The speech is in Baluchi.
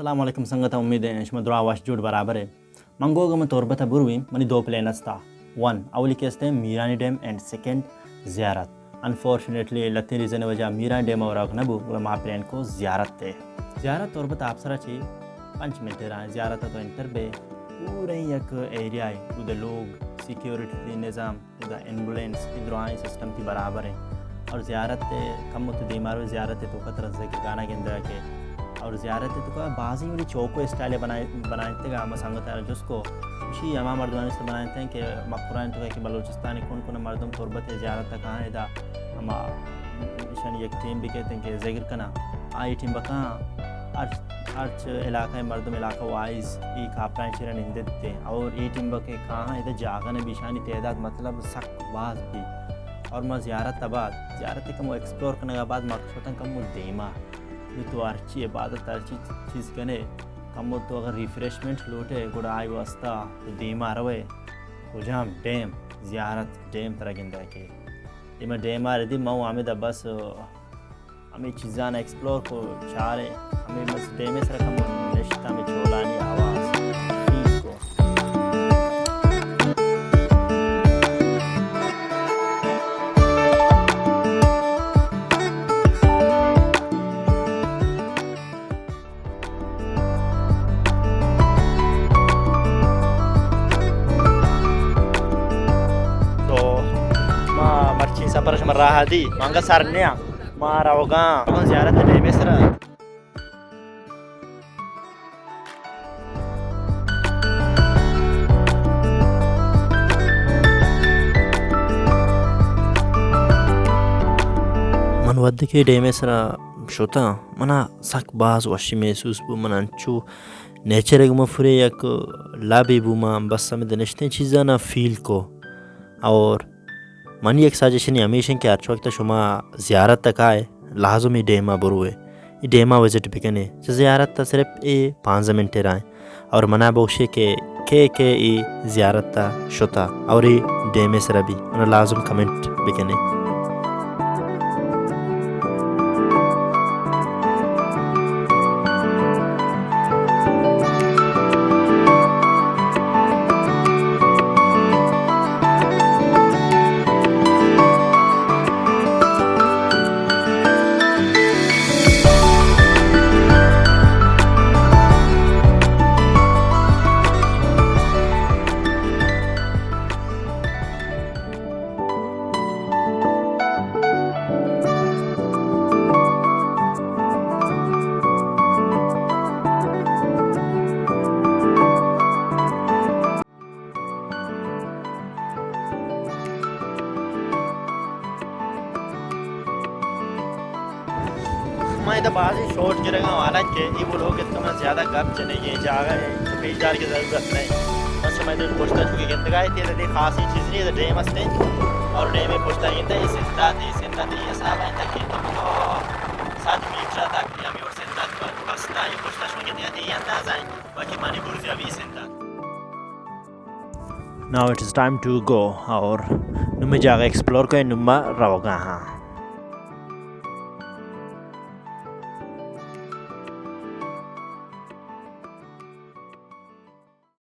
السلام علیکم سنگتاں، امید ایں شما دراہ وش جوڑ برابر ئے۔ من گوگ ءَ من تربت ءَ برویں، منی دو پلان است اَنت۔ ون، اولی کہ است ایں میرانی ڈیم اینڈ سیکنڈ زیارت۔ انفارچونیٹلی لھتیں ریزن ءِ وجہ ءَ میرانی ڈیم ءَ روگ نہ بو، گڑا ما پلان کو زیارت ءِ۔ زیارت تربت ءَ آپسر ءَ چہ پنچ منٹ ءَ ایں۔ زیارت ءَ تو انٹر بے، پورا یک ایریا ئے، اود ءَ لوگ، سیکیورٹی نظام، ادا ایمبولینس، اے دراہیں سسٹم تئی برابر ایں۔ اور زیارت ءَ کمو تو دیما روئے، زیارت ءِ توکا ترا ذکر گانا گندگ ءَ کئیت۔ اور زیارت ءِ توکا بازیں وڑی چوک ءُ اسٹائل بنائے، بنائینتگ اَنت۔ ما سنگتاں را جست کو، گوشی ہما مردمانی است بنائینتگ اَنت کہ مکران توکا کہ بلوچستان ءِ کون کون مردم تربت ءِ زیارت ءَ کاہاں، ادا ہما ایشانی یک ٹیم بکیت کہ ذکر کناں۔ آ اے ٹیم بکاں ہر، ہرچ علاقہ ءِ مردم علاقہ وائز اے کاپرانی چیرا نندیت اَنت۔ اور اے ٹیم بکے کاہاں ادا جاگہ نہ بی، ایشانی تعداد مطلب سک باز بی۔ اور ما زیارت ءَ بعد، زیارت ءَ کمو ایکسپلور کنگ ءَ بعد ما شتاں کمو دیما۔ نوں تو ہرچی عبادت، ہرچی چیز کنے، کمو تو اگر ریفریشمنٹ لوٹے، گڑا آئی واسطہ تو دیما روئے۔ کجام ڈیم؟ زیارت ڈیم ترا گندگ ءَ کئیت۔ دیما ڈیم ءَ ردی، ما و حامد ءَ بس ہمے چیزاں ایکسپلور کو، چارے، ہمے بس ڈیم ءِ سرا کمو نشت، ہمے چولانی آواز فیل کو۔ تو ما مرچی سفر شما راہ دی، مانگا سر نیا، ما روگاں زیارت ڈیم ءِ سرا۔ من وھدے کہ ڈیم ءِ سرا شتاں، منا سک باز وشی محسوس بو۔ من انچو نیچر ءِ گوما پورے یک لبے بو، من بس ہمے دنشتیں چیزانا فیل کو۔ اور منی یک سجیشنی ہمیش انت کہ ہرچ وقت شما زیارت ءَ کائے، لازم اے ڈیم ءَ بروئے، اے ڈیم ءَ وزٹ بکنے۔ چہ زیارت ءَ صرف اے پانزدہ منٹ ءِ راہ انت۔ اور منا بگوشے کہ کے کے اے زیارت ءَ شتا اور اے ڈیم ءِ سرا بی، منا لازم کمنٹ بکنے۔ ما ادا بازیں شارٹ گرگ ءَ آں، حالانکہ اے ولاگ ءِ تہا من زیادہ گپ جنگی جاگہ ءِ پیش دارگ ءِ ضرورت نہ انت۔ بس شما ادا پشتا چو کہ گندگ ءَ ات، ادا دگہ خاصیں چیز نہ انت، ادا ڈیم است انت اور ڈیم ءِ پشتا گندگ ءَ اے سندھ ات، اے سندھ ات، اے حساب ءَ انت کہ تو سد میٹر تک ہمے وڑ سندھ ات بستا، اے پشتا شما گندگ ءَ ات، اے اندازہ انت، باقی منی برزی ابھی سندھ ات۔ Now it is time to go، اور نوں ما جاگہ ایکسپلور کنیں، نوں ما روگا ہاں۔